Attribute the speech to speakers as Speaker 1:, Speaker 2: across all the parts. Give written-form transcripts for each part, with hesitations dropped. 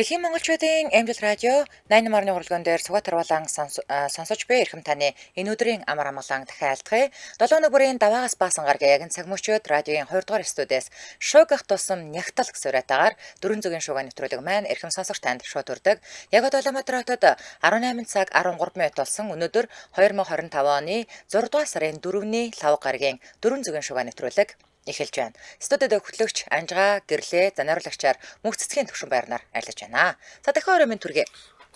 Speaker 1: Дэлхийн монголчуудын Эмдэл радио 88.3 урлаган дээр Сугат Тарвалан сонсож буй эрхэм таны энэ өдрийн амар амгалан дахин айлтгая. 7 өнөг бүрийн даваагаас баасан гарагийн яг цаг мөчид радиогийн 2 дугаар студиэс шуугах тусам нягтал гэсэн уриатаагаар дөрвөн зүгийн шууга нэвтрүүлэг маань эрхэм сонсогч танд шууд хүрдэг. Яг одоо Улаанбаатар хотод 18 цаг 13 минут болсон. Өнөөдөр 2025 оны 6 дугаар сарын 4-ний лав гарагийн дөрвөн зүгийн шууга нэвтрүүлэг эхэлж байна. Студид хөтлөгч Анжгаа гэрлээ занааруулагчаар мөнх цэцгийн төвшин байрнаар ажиллаж байна. За дахин орой минь түргээ.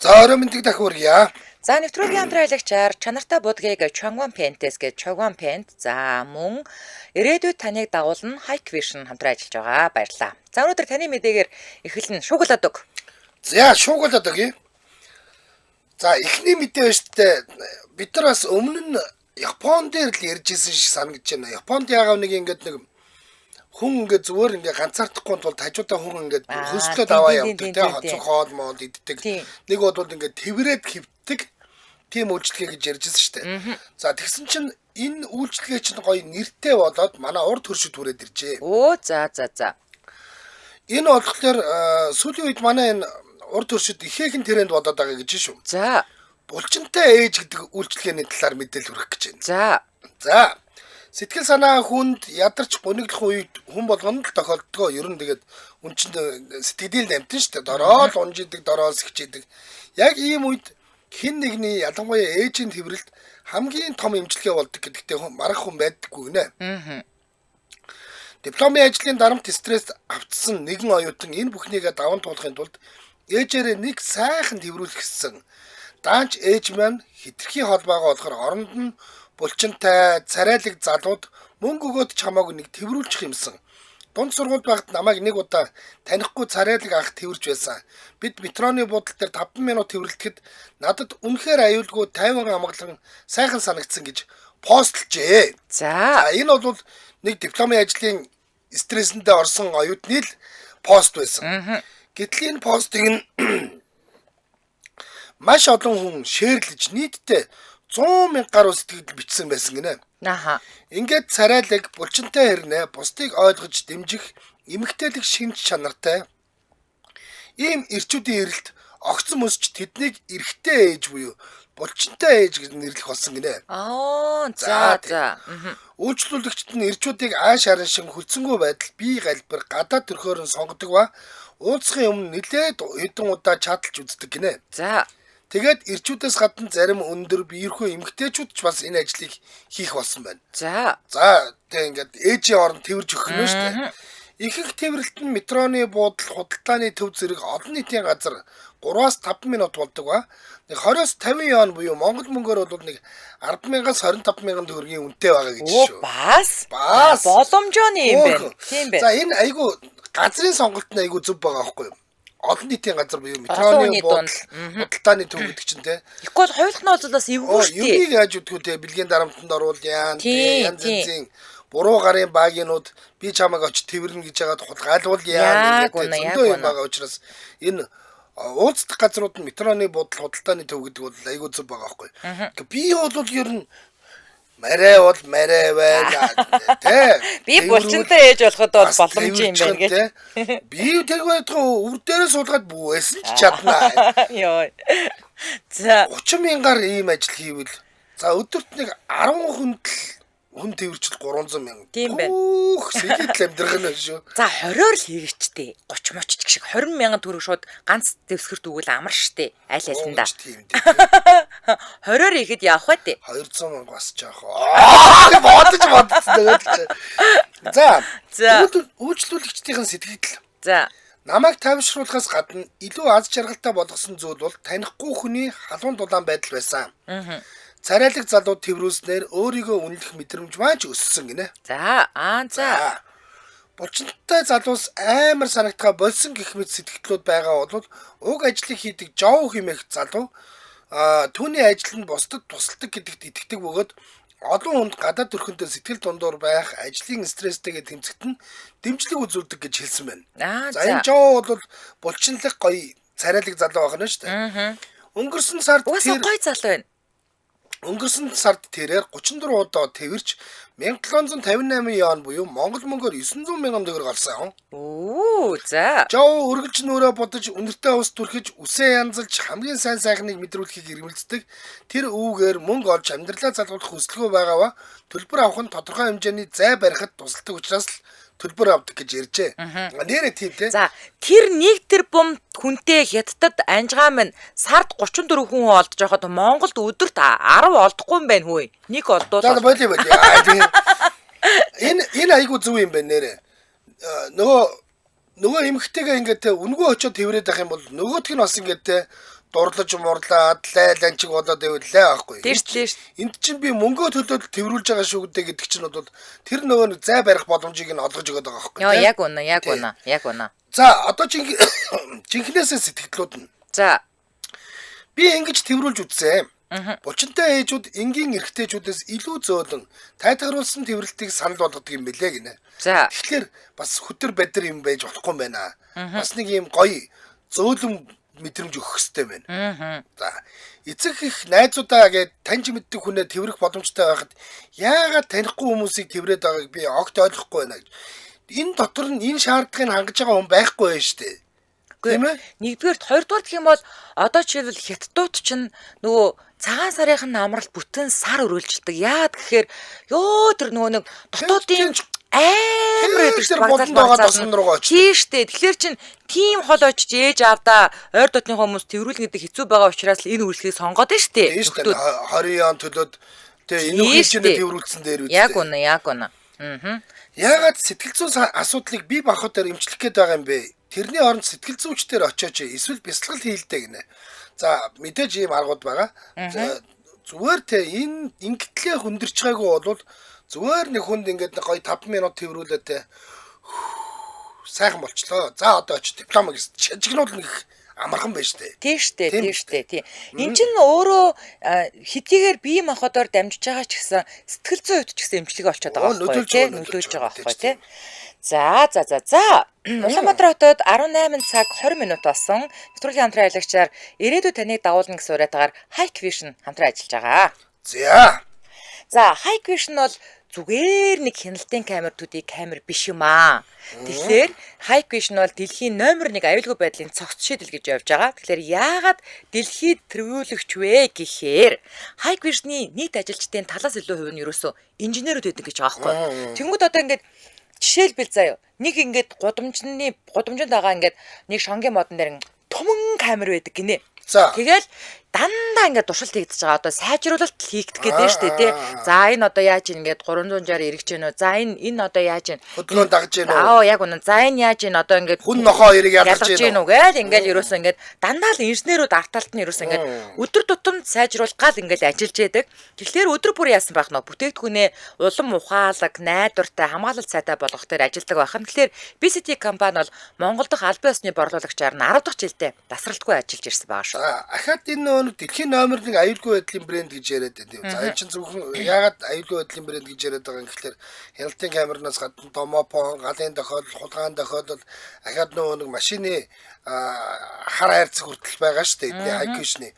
Speaker 2: За орой мэндийг дахин хүргье.
Speaker 1: За нэвтрүүлгийн хамтран ажиллагчаар чанартай будгийг Changwon Paint-с гэж Changwon Paint за мөн ирээдүйд таныг дагуулна Hike Vision хамтран ажиллаж байгаа. Баярлалаа. За өнөөдөр таны мэдээгээр эхэлнэ. Шууглаад өг.
Speaker 2: За шууглаад өгье. За эхний мэдээ байна шүү дээ. Бид нар бас өмнө нь Япон дээр л ярьж исэн шиг санагдаж байна. Японд яагаад нэг ингээд нэг хүн ингээд зүгээр ингээд ганцаардахгүй тулд хажуудаа хүн ингээд хөөслөөд аваа явдаг тийм хоцог хоол моол иддэг. Нэг бол ингээд тэрвэрэд хөвтдөг тийм үйлчлэгээ гэж ярьжсэн шүү дээ. За тэгсэн чинь энэ үйлчлэгээ чинь гоё нэртэй болоод манай урд хөршид хүрээд иржээ.
Speaker 1: Өө за за за.
Speaker 2: Энэ болохоор сүүлийн үед манай энэ урд хөршид ихээхэн тренд болоод байгаа гэж шүү.
Speaker 1: За.
Speaker 2: Булчинтай ээж гэдэг үйлчлэгээний талаар мэдээлэл хүргэх гэж байна.
Speaker 1: За.
Speaker 2: За. Сэтгэл санаа хүнд ядарч гуниглах үед хүн болгоно л тохиолдгоо. Ер нь тэгээд үн чинь сэтгэлийн амтэн шүү дээ. Дороо л унжидаг, дороо сэгчээдэг. Яг ийм үед хэн нэгний ялангуяа ээжийн тэрвэрлэлт хамгийн том эмчилгээ болдог гэдэгтээ марах хүн байдаггүй гинэ.
Speaker 1: Аа.
Speaker 2: Дипломын ажлын дарамт стресс автсан нэгэн оюутан энэ бүхнийгээ даван туулахын тулд ээжээрээ нэг сайхан тэрвэрлэх гэсэн. Даанч ээж маань хитрхи холбоогоо болохоор оронд нь булчинтай, царайлаг залууд мөнгө өгөөд ч хамаагүй нэг тэрвэрлчих юмсан. Дунд сургуульд байхад намайг нэг удаа танихгүй царайлаг ах тэрвэрч байсан. Бид метроны буудал дээр 5 минут тэрвэрлэхэд надад үнэхээр аюулгүй тайван амгалан сайхан санагдсан гэж постлжээ.
Speaker 1: За.
Speaker 2: За энэ бол нэг дипломын ажлын стрессэндээ орсон оюутны л пост байсан. Гэтэл энэ постыг нь маш олон хүн шеэрлэж нийтдээ 100 мянга гаруй сэтгэл бичсэн байсан гинэ.
Speaker 1: Аха.
Speaker 2: Ингээд царайлаг булчинтай хэрнээ бусдыг ойлгож дэмжих эмэгтэйлэг шинж чанартай ийм эрчүүдийн эрэлт огцон мөсч тэднийг эрэгтэй ээж буюу булчинтай ээж гэж нэрлэх болсон гинэ.
Speaker 1: Аа за за.
Speaker 2: Үйлчлүүлэгчд нь эрчүүдийг ааш харан шин хөлцөнгөө байдал бие галбир гадаад төрхөөр нь сонгодог ба уулзахын өмнө нэлээд хэдэн удаа чадалж үздэг гинэ.
Speaker 1: За.
Speaker 2: Тэгээд эрчүүдээс гадна зарим өндөр биерхүү эмэгтэйчүүд ч бас энэ ажлыг хийх болсон байна.
Speaker 1: За.
Speaker 2: За тэг ингээд ээжийн оронд тэрвэрж өгөх нь шүү дээ. Ихэнх тэрвэрлэлт нь метроны буудал, худалдааны төв зэрэг олон нийтийн газар 3-5 минут болдог ба. Нэг 20-50 юан буюу Монгол мөнгөөр бол нэг 10,000-аас 25,000 төгрөгийн үнэтэй байгаа гэж шүү.
Speaker 1: Бас.
Speaker 2: Бас.
Speaker 1: Боломжооны юм байна. Тийм байна.
Speaker 2: За энэ айгу газрын сонголт нь айгу зөв байгаа байхгүй юу? Олон нийтийн газар буюу метроны буудал, худалдааны төв гэдэг чинь те.
Speaker 1: Тэгэхгүй бол хоёулах нь бол бас эвгүй шүү дээ.
Speaker 2: Юуг яаж үдгүү те бэлгийн дарамтанд оруул яан те янз янзын буруу гарын багийнууд би чамайг очиж тэрвэрнэ гэж яагаад хулгайлуул яан гэдэг зөндөө юм байгаа учраас энэ уулзах газрууд нь метроны буудал, худалдааны төв гэдэг бол айгүй зөв байгаа байхгүй. Би бол ер нь марай бол марай байна тэ.
Speaker 1: Би булчинтай ээж болоход бол боломж юм байна гэж.
Speaker 2: Би тэр байтугай өвөр дээрээ суулгаад бүүсэн ч чаднаа.
Speaker 1: Йоо. За
Speaker 2: 30 мянгаар ийм ажил хийвэл за өдөрт нэг 10 хүнд л хүн тэрвэрчил 300 мянга.
Speaker 1: Тийм байна.
Speaker 2: Өөх сэгээд л амьдрах нь шүү.
Speaker 1: За 20-оор л хийгээчтэй. 30 моч гэх шиг 20 мянган төгрөг шууд ганц дэвсгэрт өгвөл амар штэ. Аль алинда.
Speaker 2: Тийм дээ.
Speaker 1: 20-оор ихэд явах бай тээ.
Speaker 2: 200 мянга бас жаах. Аа бодож бодсон тэгээд л. За. Үйлчлүүлэгчдийн сэтгэгдэл.
Speaker 1: За.
Speaker 2: Намайг тайвшруулахаас гадна илүү аз жаргалтай болгосон зүйл бол танихгүй хүний халуун дулаан байдал байсан.
Speaker 1: Аа.
Speaker 2: Царайлаг залууд тэрвэрснээр өөрийгөө үнэлэх мэдрэмж маань ч өссөн гинэ.
Speaker 1: За аа за.
Speaker 2: Булчинтай залуус амар санагдгаа болсон гэх мэт сэтгэлдлүүд байгаа бол уг ажлыг хийдэг Жоо хэмээх залуу түүний ажил нь бусдад тусалдаг гэдэгт итгэдэг бөгөөд олон хүнд гадаад төрхөндөө сэтгэл дундуур байх ажлын стресстэйгээ тэмцэхэд нь дэмжлэг үзүүлдэг гэж хэлсэн байна.
Speaker 1: За
Speaker 2: энэ Жоо бол булчинлаг гоё царайлаг залуу байх нь шүү дээ.
Speaker 1: Аа.
Speaker 2: Өнгөрсөн сард
Speaker 1: тэр гоё залуу байна.
Speaker 2: Өнгөрсөн сард тэрээр 34 удаа тэрч 1758 юан буюу Монгол мөнгөөр 900 мянган төгрөг олсон.
Speaker 1: Оо за.
Speaker 2: Жоо үргэлж нүрээ будаж, үнэртэй ус түрхэж, үсээ янзалж хамгийн сайн сайхныг мэдрүүлэхийг эрмэлздэг. Тэр үүгээр мөнгө олж амьдралаа залгуулах хүсэлгүй байгаа ба төлбөр авах нь тодорхой хэмжээний зай барихад тусалдаг учраас л төлбөр авдаг гэж ярьжээ. Нэрээ тийм те.
Speaker 1: За тэр 1 тэрбум хүнтэй Хятадд анжгаа минь сард 34 хүн олдож байхад Монголд өдөрт 10 олдохгүй юм байна хөөе. Нэг олдвол.
Speaker 2: За болио болио. Энэ айгу зөв юм байна нэрээ. Нөгөө эмхтэйгээ ингээд те үнгүй очиод тэрврээд байх юм бол нөгөөх нь бас ингээд те дурлаж мурлаад лайланчиг болоод байвал лай байхгүй.
Speaker 1: Тэр тийм.
Speaker 2: Энд чинь би мөнгөө төлөөд тэрвэрлж байгаа шүү гэдэг гэдэг чинь бол тэр нөгөө нэг зай барих боломжийг нь олгож өгöd байгаа байхгүй.
Speaker 1: Йоо яг үнэ, яг үнэ, яг үнэ.
Speaker 2: За одоо жинхнээсээ сэтгэлдлүүд нь.
Speaker 1: За
Speaker 2: би ингэж тэрвэрлж үзсэн. Булчинтай ээжүүд энгийн эрэгтэйчүүдээс илүү зөөлөн тайтгаруулсан тэрвэрлтийг санал болгодог юм билээ гинэ.
Speaker 1: За
Speaker 2: тэгэхээр бас хөтөр бадэр юм байж болохгүй юм байна. Бас нэг юм гоё зөөлөн мэдрэмж өгөх хэрэгтэй байна. За эцэг их найзуудаа гээд таньж мэддэг хүнээ тэрвэрх боломжтой байхад яагаад танихгүй хүмүүсийг тэрврээд байгааг би огт ойлгохгүй байна гэж. Энэ дотор нь энэ шаардлагыг хангаж байгаа хүн байхгүй байх шүү дээ. Тийм ээ?
Speaker 1: Нэгдүгээрт, хоёрдугаар гэх юм бол одоо жишээлбэл хятадууд чинь нөгөө цагаан сарын амралт бүтэн сар өргөлжлөдөг. Яагаад гэхээр ёо тэр нөгөө нэг дотоодын амар өдөрт багцаал
Speaker 2: руугаа очиж.
Speaker 1: Тийм штэ. Тэгэхээр чин тийм хол очиж ээж аавда ойр дотны хүмүүс тэрвэрлэн гэдэг хэцүү байгаа учраас л энэ үйлчлэгийг сонгоод нь штэ.
Speaker 2: Тийм штэ. 20 он төлөөд тэгээ энэ хэмжээний тэрвэрлсэн дээр үстэй.
Speaker 1: Яг үнэ, яг үнэ. Аа.
Speaker 2: Яагаад сэтгэл зүйн асуудлыг бие махбодоор эмчлэх гээд байгаа юм бэ? Тэрний оронд сэтгэл зүйчдэр очиоч эсвэл бясалгал хийлдэ гинэ. За мэдээж ийм аргууд байгаа. Зүгээр те энэ ингэтлээ хүндэрч байгаагүй бол зүгээр нэг хүнд ингээд нэг гоё 5 минут тэрврүүлээ те сайхан болчлоо. За одоо очиж диплом гэж шажигнуулна гэх амархан байж тээ.
Speaker 1: Тийм штэ, тийм штэ, тийм. Энд чинь өөрөө хэдийгээр бие махбодоор дамжиж байгаа ч гэсэн сэтгэл зүйн хувьд ч гэсэн эмчилгээ олчод байгаа байхгүй тий, нөлөөлж байгаа байхгүй тий. За за за за. Улаанбаатар хотод 18 цаг 20 минут болсон. Нэвтрүүлгийн хамтран ажиллагчаар ирээдүйд таныг дагуулна гэсэн уриатгаар Hikvision хамтран ажиллаж байгаа.
Speaker 2: За.
Speaker 1: За Hikvision бол зүгээр нэг хяналтын камер төдий камер биш юм аа. Тэгэхээр Hikvision бол дэлхийн номер 1 аюулгүй байдлын цогц шийдэл гэж явж байгаа. Тэгэхээр яагаад дэлхийд тэргүүлэгч вэ гэхээр Hikvision-ы нийт ажилчдын талаас илүү хувь нь ерөөсөө инженерүүд байдаг гэж байгаа байхгүй. Тэнгүүд одоо ингээд жишээлбэл заяа нэг ингээд гудамжинд байгаа ингээд нэг шонгийн модон дээр томон камер байдаг гинэ. Тэгэл дандаа ингээд туршилт хийгдэж байгаа. Одоо сайжруулалт хийгдэх гэдэг нь шүү дээ тий. За энэ одоо яаж ингээд 360 эргэж гэнэ үү? За энэ одоо яаж гэнэ?
Speaker 2: Хөдөлгөөн дагж гэнэ үү?
Speaker 1: Аа яг үнэн. За энэ яаж гэнэ? Одоо ингээд
Speaker 2: хүн нохоо хоёрыг ялгаж
Speaker 1: гэнэ үү гээл ингээд ерөөсөө ингээд дандаа л инженерүүд арт талд нь ерөөсөө ингээд өдөр тутамд сайжруулах гал ингээд ажиллаж яадаг. Тэгэхээр өдөр бүр яасан байх нөө бүтээгдэхүүнээ улам ухаалаг, найдвартай, хамгаалалт сайтай болгох дээр ажилладаг байх нь. Тэгэхээр BCT компани бол Монгол дахь албан ёсны борлуулагчаар нь 10 дахь жилдээ дасралтгүй ажиллаж ирсэн байгаа шүү.
Speaker 2: Ахаад энэ нөгөө дэлхийн номер 1 аюулгүй байдлын брэнд гэж яриад байна. За энэ чинь зөвхөн яагаад аюулгүй байдлын брэнд гэж яриад байгаа юм гэхэлэр хяналтын камернаас гадна домофон, галын тохиолдол, хулгайн тохиолдол, ахаад нөгөө нэг машины хар хайрцаг хүртэл байгаа шүү дээ. Эдний Hikvision-ы.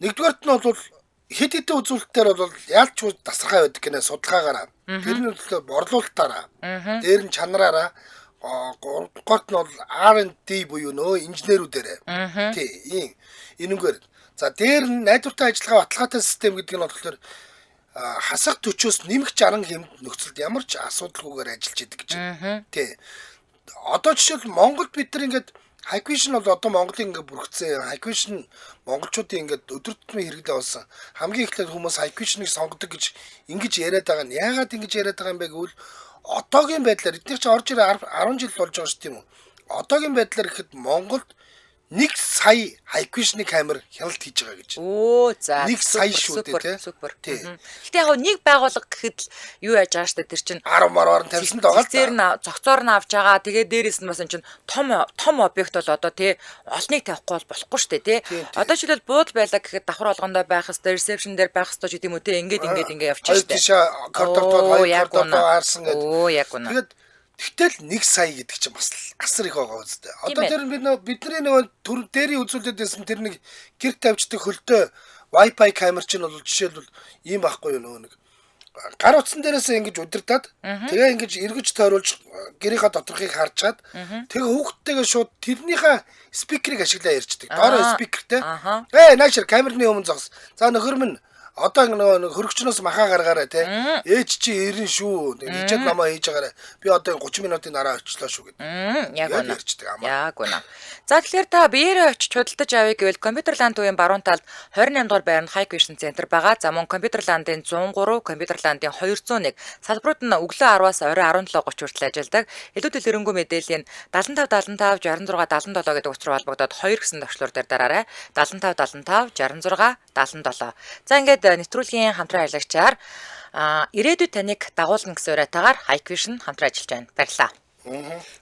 Speaker 2: Нэгдүгээрт нь бол хэд хэдэн үзүүлэлтээр бол ялч тасархай байдаг гинэ судалгаагаараа. Тэр нь бол борлуулалтаараа. Дээр нь чанараараа, гуравдугаарт нь бол R&D буюу нөө инженерүүдээрээ. Тий, ийм энэнгээр. За дээр нь найдвартай ажиллагаа баталгаатай систем гэдэг нь болохоор хасах төчөөс нэмэх 60 хэмт нөхцөлд ямар ч асуудалгүйгээр ажиллаж идэг гэж. Тий. Одоо жишээл Монголд бид нар ингээд Hikvision бол одоо Монголын ингээд бүрхцэн. Hikvision монголчуудын ингээд өдөр тутмын хэрэглээ болсон. Хамгийн эхлээд хүмүүс Hikvision-ыг сонгодог гэж ингэж яриад байгаа нь яагаад ингэж яриад байгаа юм бэ гэвэл одоогийн байдлаар эдгээр чинь орж ирээ 10 жил болж байгаа шүү дээ тийм үү. Одоогийн байдлаар гэхэд Монголд 1 сая Hikvision-ы камер хяналт хийж байгаа гэж.
Speaker 1: Өө за
Speaker 2: 1 сая шүү дээ тий.
Speaker 1: Супер. Гэтэ яг нэг байгууллага гэхэд л юу яаж байгаа шүү дээ тэр чинь
Speaker 2: 10 мараар тавьсан л байгаа л.
Speaker 1: Тэр нь цогцоор нь авч байгаа. Тэгээ дээрэс нь бас энэ чинь том объект бол одоо тий олныг тавихгүй бол болохгүй шүү дээ тий. Одоо жишээлбэл буудал байлаа гэхэд давхар болгондоо байх хэвээр, ресепшн дээр байх хэвээр ч гэдэм үү тий. Ингээд ингээд ингээд явчих шүү дээ.
Speaker 2: Хоёр тишээ коридортой, хоёр коридортой харсан гэдэг.
Speaker 1: Өө яг үнэ.
Speaker 2: Тэгээд тэгтэл 1 сая гэдэг чинь бас асар их байгаа үстэй. Одоо тэр бидний нөгөө төр дээрийн үзүүлээд байсан тэр нэг гэрт тавьждаг хөлтөө Wi-Fi камер чинь бол жишээлбэл ийм байхгүй юу нөгөө нэг гар утсан дээрээс ингэж удирдаад тэгээ ингэж эргэж тойруулж гэрийнхаа доторхыг харж чад тэгээ хүүхдтэйгээ шууд тэрнийхээ speaker ыг ашиглаа ярьждаг. Доороо speaker тэй. Наашир камерны өмнө зогс. За нөхөр минь одоо нөгөө хөргөчнөөс махаа гаргаарай те. Ээж чи ирэн шүү. Хичээл намаа хийж байгаарай. Би одоо 30 минутын дараа очлоо шүү гэдэг.
Speaker 1: Яг үнэ. Яг үнэ. За тэгэхээр та биеэрээ очиж худалдаж авъя гэвэл Компьютерланд төвийн баруун талд 28 дугаар байранд High Vision Center байгаа. За мөн Компьютерландын 103, Компьютерландын 201 салбарууд нь өглөө 10-аас орой 17:30 хүртэл ажилладаг. Илүү дэлгэрэнгүй мэдээллийн 75 75 66 77 гэдэг утас руу холбогдоод 2 гэсэн товчлуур дээр дараарай. 75 75 66 77. За ингээд нэвтрүүлгийн хамтран ажиллагчаар ирээдүйд таныг дагуулна гэсэн уриатаагаар Hikvision хамтран ажиллаж байна. Баярлалаа.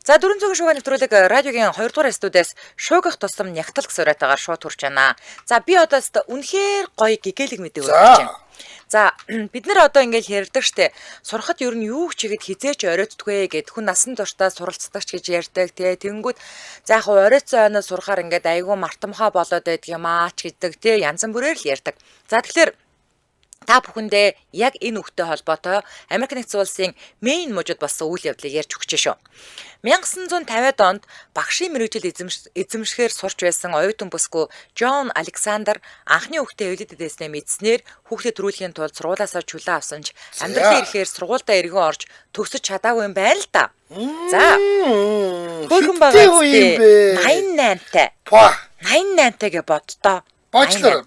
Speaker 1: За 400 шуугиан нэвтрүүлэг радиогийн 2 дугаар студиэс шуугих тусам нягтал гэсэн уриатаагаар шууд хүрч байна. За би одоо үнэхээр гоё гэгээлэг мэдээ өгч байна. За бид нар одоо ингээл ярьдаг штэ. Сурахад ер нь юу ч хийгээд хизээч оройтдгүй гэд хүн насан туршдаа суралцдаг ч гэж ярьдаг тий. Тэнгүүд за яг оройтсон ойноо сурахаар ингээд айгүй мартамхай болоод байдаг юм аа ч гэдэг тий. Янз бүрээр л ярьдаг. За тэгэхээр та бүхэндээ яг энэ үгтэй холбоотой Америк нэгдсэн улсын Мэйн мужид болсон үйл явдлыг ярьж өгч шүү. 1950-ад онд багшийн мэргэжил эзэмшихээр сурч байсан оюутан бүсгүй Джон Александр анхны хүүхдээ эвлэдэд байснаа мэдснээр хүүхдээ төрүүлэхийн тулд сургуулиасаа чөлөө авсан ч амьдралын ирэхээр сургуульдаа эргэн орж төгсөж чадаагүй юм байна л да. За хөөрхөн байгаа 88-тай. 88-тай гэж боддоо.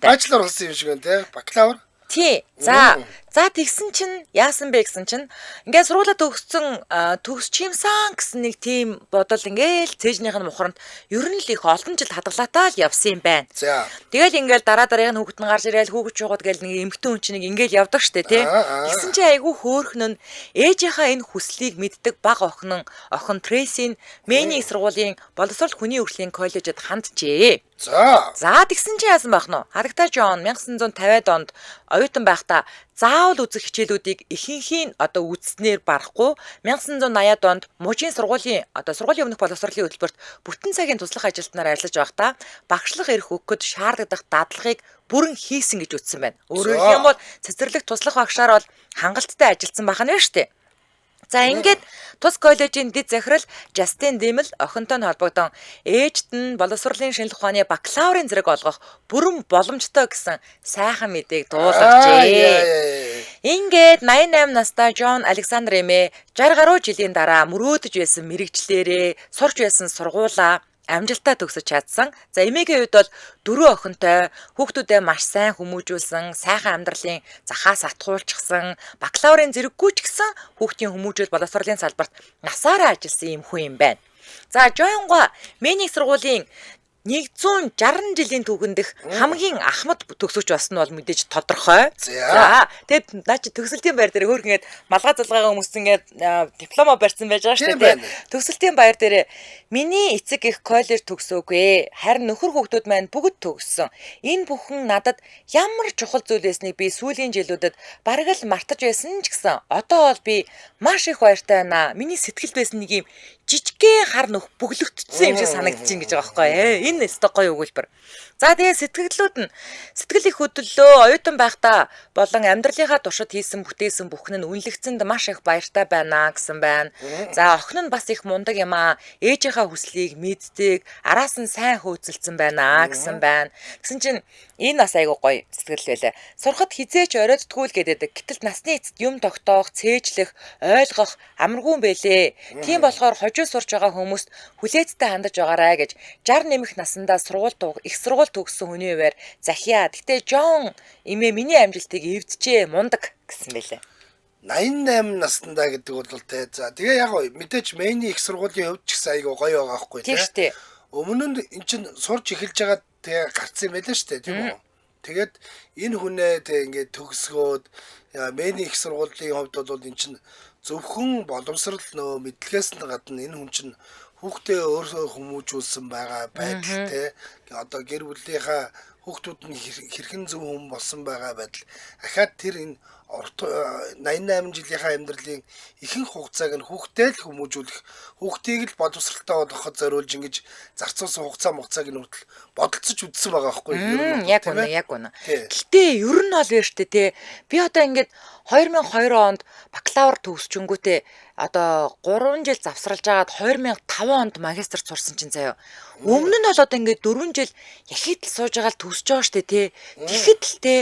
Speaker 2: Бachelor болсон юм шиг байна те. Бакалавр.
Speaker 1: Тий. За. За тэгсэн чинь яасан бэ гэсэн чинь ингээд сургуулаа төгссөн төгсчимсан гэсэн нэг тийм бодол ингээл цээжнийх нь мухранд ер нь л их олон жил хадгалаатай л явсан юм байна.
Speaker 2: За.
Speaker 1: Тэгэл ингээл дараа дараагийн хүүхэд нь гарч ирээл хүүхэд чуугаад гээл нэг эмхтэн хүн чинь нэг ингээл явдаг штэ тий. Тэгсэн чинь айгүй хөөхнөн нь ээжийнхаа энэ хүслийг мэддэг баг охин Трейсийн Мэйний их сургуулийн боловсрол хүний хөгжлийн коллежид ханджээ.
Speaker 2: За.
Speaker 1: За тэгсэн чинь яасан байх нь вэ? Харагтай Джон 1950-ад онд оюутан байхдаа заавал үзэх хичээлүүдийг ихэнхийн одоо үзснээр барахгүй 1980-ад онд мужийн сургуулийн одоо сургуулийн өмнөх боловсролын хөтөлбөрт бүтэн цагийн туслах ажилтнаар ажиллаж байхдаа багшлах эрх өгөхөд шаардлагатай дадлагыг бүрэн хийсэн гэж үзсэн байна. Өөрөөр хэлбэл цэцэрлэг туслах багшаар бол хангалттай ажилласан байх нь шүү дээ. За ингээд тус коллежийн дэд захирал Жастин Димэл охинтой нь холбогдсон ээжд нь боловсролын шинжлэх ухааны бакалаврын зэрэг олгох бүрэн боломжтой гэсэн сайхан мэдээг дуулгажээ. Ингээд 88 настай Джон Александр эмээ 60 гаруй жилийн дараа мөрөөдөж байсан мэрэгчлэрээ сурч байсан сургуулаа амжилттай төгсөж чадсан. За эмээгийн хувьд бол 4 охинтой, хүүхдүүдээ маш сайн хүмүүжүүлсэн, сайхан амьдралын захаас атгуулчихсан, бакалаврын зэрэггүй ч гэсэн хүүхдийн хүмүүжүүл боловсролын салбарт насаараа ажилласан юм хүн юм байна. За Жонго Мэйний сургуулийн 160 жилийн түүхэн дэх хамгийн ахмад төгсөгч болсон нь бол мэдээж тодорхой. За тэгэд наа чи төгсөлтийн баяр дээр хөөх ингээд малгай залгаагаа өмссөн ингээд дипломо барьсан байж байгаа шүү дээ. Төгсөлтийн баяр дээр миний эцэг их коллеж төгсөөгүй. Харин нөхөр хүүхдүүд маань бүгд төгссөн. Энэ бүхэн надад ямар чухал зүйл байсныг би сүүлийн жилүүдэд бараг л мартаж байсан ч гэсэн одоо бол би маш их баяртай байна. Миний сэтгэлд байсан нэг юм жижигхэн хар нөх бүглэгдсэн юм шиг санагдчихээн гэж байгаа байхгүй. Энэ өстой гоё өгүүлбэр. За тэгээ сэтгэлдлүүд нь сэтгэл их хөдлөлөө оюутан байхдаа болон амьдралынхаа туршид хийсэн бүтээсэн бүхэн нь үнэлэгдсэнд маш их баяртай байна гэсэн байна. За охин нь бас их мундаг юм аа. Ээжийнхаа хүслийг мэддэг, араас нь сайн хөөцөлдсөн байна гэсэн байна. Тэгсэн чинь энэ бас айгүй гоё сэтгэл байлаа. Сурахад хизээч оройтдгүй л гэдэг. Гэтэл насны эцэст юм тогтоох, цээжлэх, ойлгох амаргүй юм бэлээ. Тийм болохоор хожил сурч байгаа хүмүүст хүлээцтэй хандаж байгаарай гэж 60 нэмэх насандаа сургууль их сургууль төгссөн хүний хуваар захиа. Гэтэ Джон эмээ миний амжилтыг эвджээ мундаг гэсэн бэлээ.
Speaker 2: 88 наснда гэдэг бол те. За тэгээ яг мэдээж Мэйний их сургуулийн хувьд ч гэсэн айгүй гоё байгаа байхгүй
Speaker 1: те. Тийм шүү дээ.
Speaker 2: Өмнө нь эн чин сурч эхэлж байгаа тэгээ гарцсан юм байлаа шүү дээ, тийм үү? Тэгээд энэ хүнээ тэг ингээд төгсгөөд Мэйний их сургуулийн хувьд бол эн чин зөвхөн боломсрол нөө мэдлэгээс нь гадна энэ хүн чинь хүүхдээ өөрсөө хүмүүжүүлсэн байгаа байдал те одоо гэр бүлийнхаа хүүхдүүд нь хэрхэн зөв хүн болсон байгаа байдал ахаад тэр энэ 88 жилийнхаа амьдралын ихэнх хугацааг нь хүүхдээ л хүмүүжүүлэх, хүүхдийг л боловсралтай болгоход зориулж ингэж зарцуулсан хугацаа мугацааг нь хүртэл бодолцож үзсэн байгаа байхгүй юу? Ер нь
Speaker 1: Яг үнэ, яг үнэ. Гэтэ ер нь бол вэ штэ те. Би одоо ингээд 2002 онд бакалавр төгсчөнгүүтээ одоо 3 жил завсралж агаад 2005 онд магистр сурсан чинь заяа. Өмнө нь бол одоо ингээд 4 жил яхид л сууж байгаа л төгсөж байгаа штэ те. Тэгэхэд л те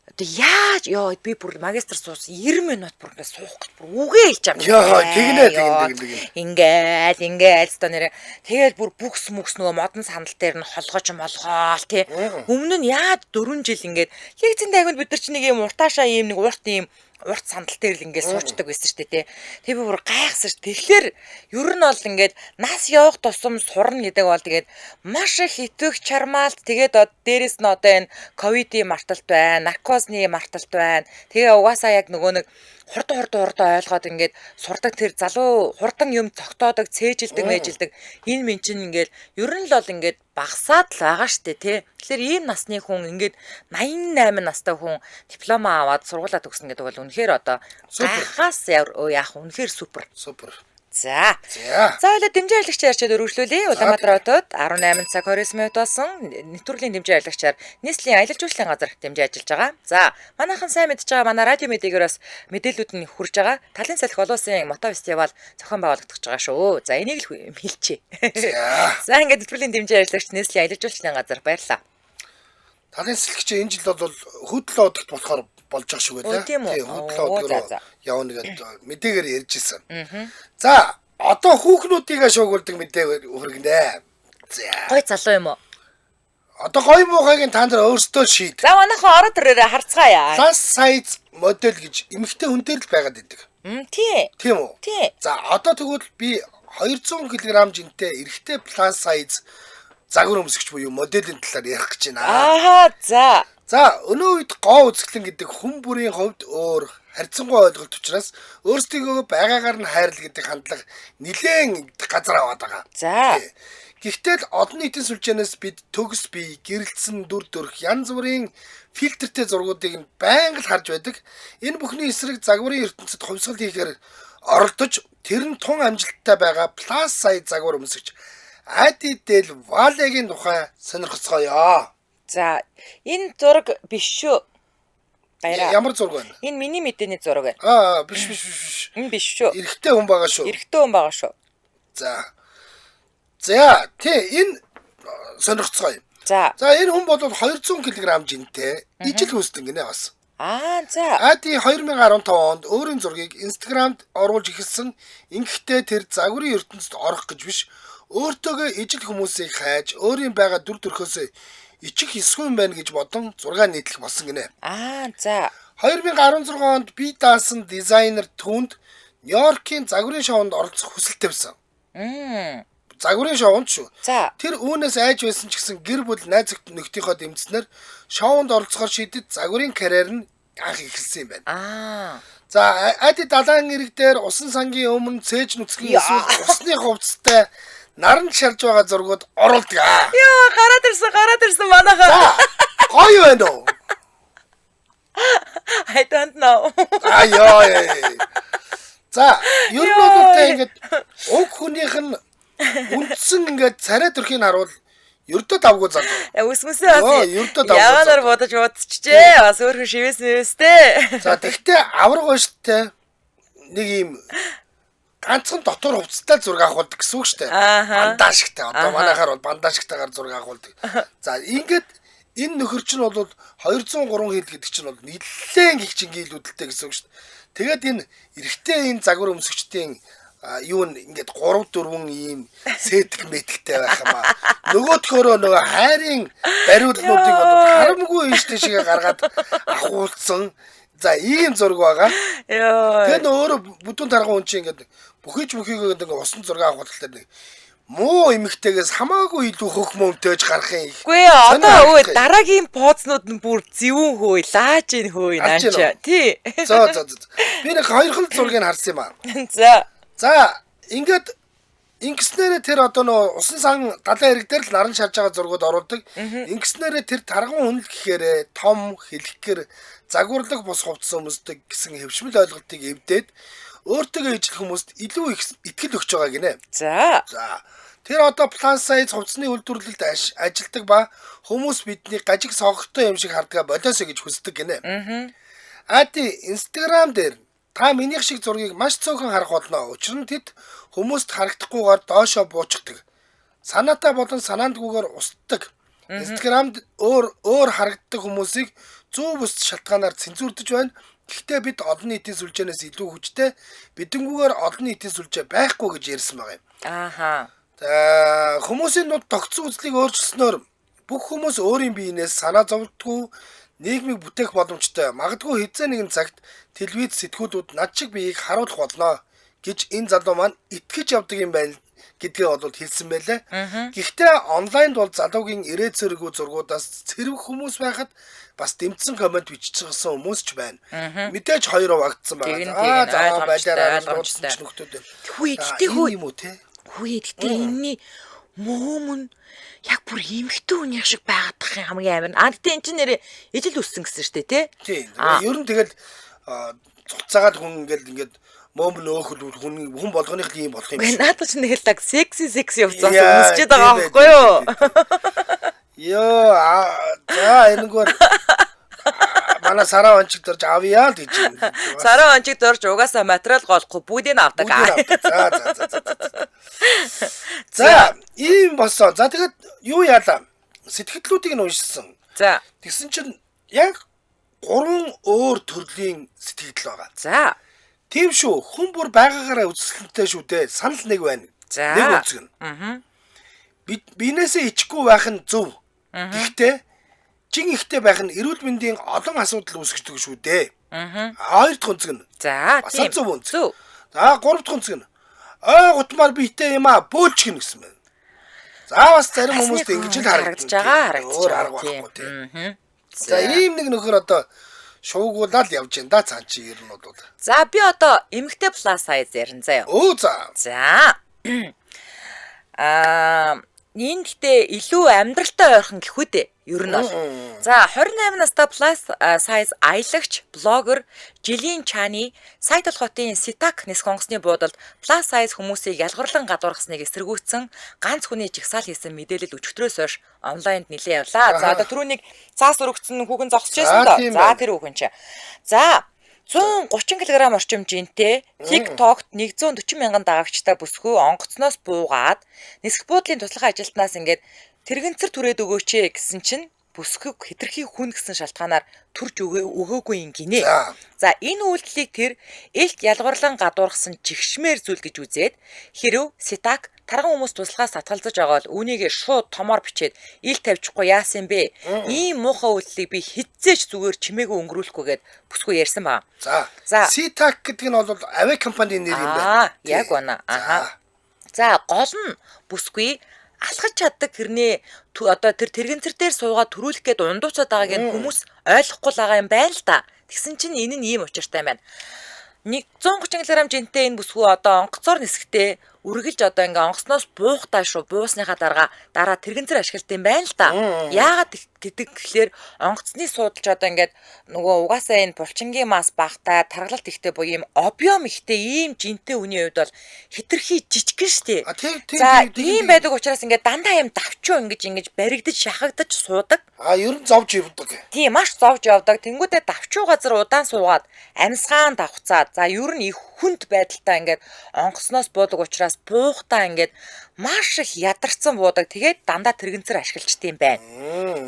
Speaker 1: одоо яаж ёо би бүр магистр суусан 90 минут бүр ингээд суух гэж бүр үгээ хэлж байгаа юм.
Speaker 2: Йоо тэгнэ тэгнэ тэгнэ.
Speaker 1: Ингээл ингээл өстө нэрэ. Тэгэл бүр бүкс мүкс нөгөө модон сандал дээр нь холгож молгоол тий. Өмнө нь яаж 4 жил ингээд лекцийн тайванд бид нар чи нэг юм уртаашаа ийм нэг урт ийм урт сандал дээр л ингээд суучдаг байсан шүү дээ тий. Тэг би бүр гайхсан шүү. Тэгэхээр ер нь бол ингээд нас явах тусам сурна гэдэг бол тэгээд маш их итгэх чармаалт тэгээд дээрэс нь одоо энэ ковидын марталт байна, наркозны марталт байна. Тэгээ угаасаа яг нөгөө нэг хурдан хурдан хурдан ойлгоод ингээд сурдаг тэр залуу хурдан юм цогтоодог, цээжилдэг, мэйжилдэг энэ минь чинь ингээд ер нь л бол ингээд багасаад л байгаа штэ тий. Тэгэхээр ийм насны хүн ингээд 88 настай хүн диплома аваад сургуулаа төгснө гэдэг бол үнэхээр одоо гайхаас яах үнэхээр супер.
Speaker 2: Супер.
Speaker 1: За. За ойлоо дэмжин ажиллагчаар ярьчаад өргөжлүүлье. Улаанбаатар хотод 18 цаг 29 минут болсон. Нэвтрүүлгийн дэмжин ажиллагчаар нийслэлийн аялал жуулчлалын газар дэмжин ажиллаж байгаа. За, манайхан сайн мэдж байгаа манай радио мэдээгээр бас мэдээллүүд нь хүрж байгаа. Талын салхи олон улсын мото фестивал зохион байгуулагдаж байгаа шүү. За, энийг л хэлчихье. За, ингээд нэвтрүүлгийн дэмжин ажиллагч нийслэлийн аялал жуулчлалын газар баярлалаа.
Speaker 2: Талын салхи энэ жил бол хөдлөө одогт болохоор болж байгаа шүү гэлээ.
Speaker 1: Тийм
Speaker 2: үү? Хөдлөө явна гэдээ мэдээгээр ярьж ирсэн. За, одоо хүүхнүүдийг шуугуулдаг мэдээ хүргэнэ. За.
Speaker 1: Гой залуу юм уу?
Speaker 2: Одоо гой муухайг нь та нар өөрсдөө шийд.
Speaker 1: За, манайхан ороод ирээрээ харцгаая.
Speaker 2: Plus size модель гэж эмэгтэй хүн дээр л байгаад идэг.
Speaker 1: Тий.
Speaker 2: Тийм үү?
Speaker 1: Тий.
Speaker 2: За, одоо тэгвэл би 200 кг жинтэй эрэгтэй plus size загвар өмсгч буюу моделийн талаар ярих гэж байна.
Speaker 1: Аа, за.
Speaker 2: За, өнөө үед гоо үзэсгэлэн гэдэг хүн бүрийн хувьд өөр харьцангуй ойлголт учраас өөрсдийгөө байгаагаар нь хайрлал гэдэг хандлага нэлээн газар аваад байгаа.
Speaker 1: За.
Speaker 2: Гэхдээ л олон нийтийн сүлжээнээс бид төгс бие, гэрэлтсэн дүр төрх, янз бүрийн фильтртэй зургуудыг нь байнга л харж байдаг. Энэ бүхний эсрэг загварын ертөнцид хувьсгал хийхээр оролдож тэр нь тун амжилттай байгаа plus size загвар өмсгч Ади Дел Валегийн тухай сонирхоцгоё.
Speaker 1: За, энэ зураг биш шүү. Баяраа.
Speaker 2: Ямар зураг вэ?
Speaker 1: Энэ миний мэдээний зураг байна.
Speaker 2: Аа, биш биш биш.
Speaker 1: Энэ биш шүү.
Speaker 2: Эрэгтэй хүн байгаа шүү.
Speaker 1: Эрэгтэй хүн байгаа шүү.
Speaker 2: За. За, тий, энэ сонирхоцгоё.
Speaker 1: За.
Speaker 2: За, энэ хүн бол 200 кг жинтэй ижил хүүстэн гинэ бас.
Speaker 1: Аа, за.
Speaker 2: Ади 2015 онд өөрийн зургийг Instagram-д оруулж эхэлсэн. Ингэхдээ тэр загварын ертөнцид орох гэж биш, өөртөөгөө ижил хүмүүсийг хайж, өөрийн байгаа дүр төрхөөсөө ичих эсгүй юм байна гэж бодон зураг нийтлэх болсон гинэ.
Speaker 1: Аа, за.
Speaker 2: 2016 онд бие даасан дизайнер түүнд Нью-Йоркийн загварын шоунд оролцох хүсэл тавьсан. Загварын шоунд шүү.
Speaker 1: За.
Speaker 2: Тэр үүнээс айж байсан ч гэсэн гэр бүл найз нөхдийнхөө дэмжснээр шоунд оролцохоор шийдэд загварын карьер нь анх эхэлсэн юм байна.
Speaker 1: Аа.
Speaker 2: За, Ади далайн эрэг дээр усан сангийн өмнө цээж нүцгэн эсвэл усны хувцастай наранд шалж байгаа зургууд оруулдаг.
Speaker 1: Йоо, гараад ирсэн манайхаа.
Speaker 2: За, гоё байна уу?
Speaker 1: I don't know.
Speaker 2: Аа ёо. За, ер нь бол та ингээд уг хүнийх нь үндсэн ингээд царай төрхийг харуул ердөө давгүй залуу.
Speaker 1: Үсмэсээ бас.
Speaker 2: Ердөө давгүй.
Speaker 1: Ягаанаар бодож бодчихжээ. Бас өөрхөн шивээс мэвэстэй.
Speaker 2: За, тэгтээ авраг байна штэ. Нэг юм ганцхан дотор хувцастай зураг авахулдаг гэсэн үг шүү дээ. Бандажтай. Одоо манайхаар бол бандажтайгаар зураг авахулдаг. За, ингээд энэ нөхөр чинь бол 203 хил гэдэг чинь бол нэлээн их чингийлүүдэлтэй гэсэн үг шүү дээ. Тэгээд энэ эрэгтэй энэ загвар өмсөгчдийн юу н ингээд 3 4 ийм сэтг мэтгтэй байх юм аа. Нөгөөдхөөрөө нөгөө хайрын бариулнуудыг бол харамгүй ийш тийшээ гаргаад ахуулсан. За, ийм зураг байгаа.
Speaker 1: Йоо.
Speaker 2: Тэгээд өөрөө бүдүүн тарган хүн чинь ингээд бүхийж бүхийгээ ингээд усан зураг авах болохоор нэг муу эмэгтэйгээс хамаагүй илүү хөх мөмтөж гарах юм.
Speaker 1: Үгүй ээ, одоо өө дараагийн пооцнууд нь бүр зөвүүн хөөе, лааж ийн хөөе наа чи. Тий.
Speaker 2: За за за. Би нэг хоёрхан зургийг харсан юм аа.
Speaker 1: За.
Speaker 2: За, ингээд Ингэснээрээ тэр одоо нөө усан сан далайн хэрэг дээр л наран шарж байгаа зургууд оруулдаг. Ингэснээрээ тэр тарган хүн л гэхээрээ том хэлхгэр загварлах бус хувцас өмсдөг гэсэн хэвшмэл ойлголтыг эвдээд өөртөө ижил хүмүүст илүү их итгэл өгч байгаа гинэ.
Speaker 1: За.
Speaker 2: За. Тэр одоо plus size хувцсны үйлдвэрлэлд ажилдаг ба хүмүүс бидний гажиг согтой юм шиг хардгаа болоосоо гэж хүсдэг гинэ. Ади Instagram дээр та минийх шиг зургийг маш цөөхөн харах болно. Учир нь тэд хүмүүст харагдахгүйгээр доошоо буучдаг. Санаатай болон санаандгүйгээр устдаг. Instagram-д өөр өөр харагддаг хүмүүсийг зүү бус шалтгаанаар цензурдэж байна. Гэхдээ бид олон нийтийн сүлжээнээс илүү хүчтэй, бидэнгүүгээр олон нийтийн сүлжээ байхгүй гэж ярьсан байгаа юм.
Speaker 1: Ааха.
Speaker 2: За хүмүүсийн нууд тогтсон үзлийг өөрчилснөөр бүх хүмүүс өөрийн биенээс санаа зовдгүй нийгмийг бүтээх боломжтой. Магадгүй хэзээ нэгэн цагт телевиз сэтгүүлүүд над шиг биеийг харуулах болно гэж энэ залуу маань итгэж явдаг юм байна гэдгээ бол хэлсэн байлээ. Гэхдээ онлайнд бол залуугийн ирээ цэрэгүү зургуудаас цэрэг хүмүүс байхад бас дэмжсэн комент биччихсэн хүмүүс ч байна. Мэдээж хоёр хуваагдсан байгаа. За байлаараа дуудсан ч нөхдүүд байна.
Speaker 1: Хүү гэтээ хүү
Speaker 2: юм уу те?
Speaker 1: Хүү гэтээ энэний мөөм нь яг бүр эмхтэн хүнийх шиг байгаад тах юм хамгийн амар. А гэтээ эн чинь нэрээ ижил өссөн гэсэн шүү дээ тий.
Speaker 2: Тийм. Ер нь тэгэл цуцаагаад хүн ингээл ингээд мөөм нөөхөл хүн хүн болгоных л юм болох юм
Speaker 1: шиг. Надад ч нэг л лаг секси секси явцаас өмсчээд байгаа байхгүй юу?
Speaker 2: Йоо за энэгээр манай Сараа ончиг дорж авъя л гэж юм.
Speaker 1: Сараа ончиг дорж угаасаа материал голохгүй бүгдийг нь авдаг.
Speaker 2: За за за за. За ийм болсон. За тэгэхэд юу яалаа? Сэтгэлдлүүдийг нь уншсан.
Speaker 1: За.
Speaker 2: Тэгсэн чинь яг 3 өөр төрлийн сэтгэл байгаа.
Speaker 1: За.
Speaker 2: Тийм шүү. Хүн бүр байгаагаараа үзэсгэлэнтэй шүү дээ. Санал нэг байна.
Speaker 1: За.
Speaker 2: Нэг үзэг нь.
Speaker 1: Аа.
Speaker 2: Биенээсээ ичихгүй байх нь зөв. Гэхдээ жин ихтэй байх нь эрүүл мэндийн олон асуудал үүсгэдэг шүү дээ.
Speaker 1: Аа.
Speaker 2: Хоёр дахь өнцөг нь.
Speaker 1: За,
Speaker 2: тийм. Зөв өнцөг.
Speaker 1: Зөв.
Speaker 2: За, гурав дахь өнцөг нь. Ой гутмаар биетэй юм аа, бөөлчихнө гэсэн байна. За бас зарим хүмүүст ингэж л
Speaker 1: харагдаж байгаа, харагдаж
Speaker 2: байгаа. Өөр арга байхгүй тийм. За, ийм нэг нөхөр одоо шуугуулаад явж байна да цаан чи ер нь бол.
Speaker 1: За, би одоо эмэгтэй plus size ярина заяа.
Speaker 2: Өө за.
Speaker 1: За. Аа, энэ гэхдээ илүү амьдралтай ойрхон гэхүү дээ. Ер нь бол. За 28 настай plus size аялагч, блогер Жилийн Чаны Сайтл хотын Ситак нисэх онгоцны буудалд plus size хүмүүсийг ялгарлан гадуурхасныг эсэргүүцсэн ганц хүний жагсаал хийсэн мэдээлэл өчигдрөөс хойш онлайнд нэлээд явлаа. За одоо түрүүнийг цаас өргөцсөн хүүхэн зогсож байсан доо. За тэр хүүхэн чи. За 130 кг орчим жинтэй TikTok-т 140 мянган дагагчтай бүсгүй онгоцноос буугаад нисэх буудлын туслах ажилтнаас ингээд тэрэгэнцэр түрээд өгөөч ээ гэсэн чинь бүсгүйг хэтэрхий хүн гэсэн шалтгаанаар төрж өгөөгүй юм гинэ. За энэ үйлдэлийг тэр элт ялгарлан гадуурхсан чигшмээр зүйл гэж үзээд хэрв Ситак тарган хүмүүс туслахаас татгалзаж байгаа бол үүнийг шууд томоор бичээд ил тавьчихгүй яасан бэ? Ийм муухай үйлдэлийг би хизээч зүгээр чимээгүй өнгөрүүлэхгүйгээд бүсгүй ярьсан ба.
Speaker 2: За Ситак гэдэг нь бол авиа компанийн нэр юм байна.
Speaker 1: Аа яг байна. Аха. За гол нь бүсгүй алхаж чаддаг хэрнээ одоо тэр тэрэгэнцэр дээр суугаад төрүүлэх гээд ундууцаад байгааг нь хүмүүс ойлгохгүй л байгаа юм байна л да. Тэгсэн чинь энэ нь ийм учиртай юм байна. 130 кг жинтэй энэ бүсгүй одоо онгоцоор нисэхдээ үргэлж одоо ингээ онгоцноос буухтаа шүү буусныхаа дараа тэрэгэнцэр ашигладаг юм байна л да. Яагаад гэдэг гэхлээр онгоцны суудалч одоо ингээд нөгөө угаасаа энэ булчингийн мас багтаа таргалалт ихтэй буюу ийм объем ихтэй ийм жинтэй хүний хувьд бол хэтэрхий жижигхэн штэ. За ийм байдаг учраас ингээд дандаа ийм давчуу ингэж баригдаж шахагдаж суудаг.
Speaker 2: А ер нь зовж явдаг.
Speaker 1: Тийм маш зовж явдаг. Тэнгүүдээ давчуу газар удаан суугаад амьсгаан давхцаад за ер нь их хүнд байдалтай ингээд онгоцноос буудаг учраас буухтаа ингээд маш их ядарсан буудаг. Тэгээд дандаа тэрэгэнцэр ашиглажтай юм байна.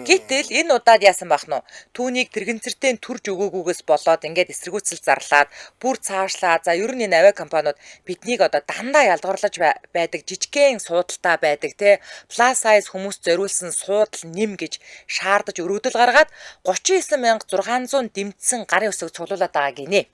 Speaker 1: Гэтэл энэ удаад яасан бах нь түүнийг тэрэгэнцэртэй төрж өгөөгүйгээс болоод ингээд эсэргүүцэл зарлаад бүр цаашлаа. За ер нь энэ авиа компаниуд биднийг одоо дандаа ялгарлаж байдаг жижигхэн суудалтай байдаг те plus size хүмүүс зориулсан суудал нэм гэж шаардаж өргөдөл гаргаад 39600 дэмжсэн гарын үсэг цуглуулад байгаа гинэ.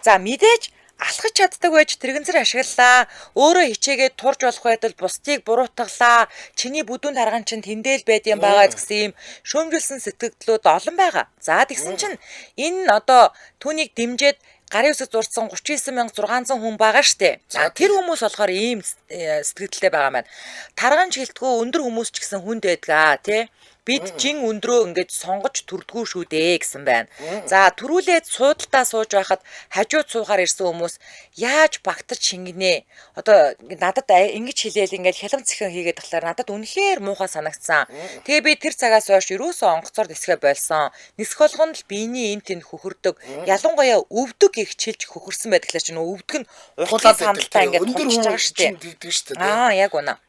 Speaker 1: За мэдээж алхаж чаддаг байж тэрэгэнцэр ашиглалаа. Өөрөө хичээгээд турж болох байтал бусдыг буруутгалаа. Чиний бүдүүн тарган чинь тэндэл байд юм байгаа гэсэн ийм шүүмжилсэн сэтгэгдлүүд олон байгаа. За тэгсэн чинь энэ одоо түүнийг дэмжиж гарын үсэг зурцсан 39600 хүн байгаа штэ.
Speaker 2: За,
Speaker 1: Тэр хүмүүс болохоор ийм сэтгэлдэлтэй байгаа маань. Тарган чиглэлтгүй өндөр хүмүүс ч гэсэн хүнд байдгаа тий. Бид жин өндрөө ингэж сонгож төрдгүү шүү дээ гэсэн байна. За түрүүлээд суудалтаа сууж байхад хажууд суухаар ирсэн хүмүүс яаж багтаж шингэнэ? Одоо надад ингэж хэлээл ингээд хялам цэхэн хийгээд тахлаар надад үнэхээр муухай санагдсан. Тэгээ би тэр цагаас хойш ерөөсөө онгоцоор нисгээ болсон. Нисэх болгонд л биений эн тэнд хөхөрдөг. Ялангуяа өвдөг их чилж хөхөрсөн байдаг чинь өвдөг нь уртлын сандалтай ингээд тулж байгаа шүү
Speaker 2: дээ.
Speaker 1: Аа яг үнэ.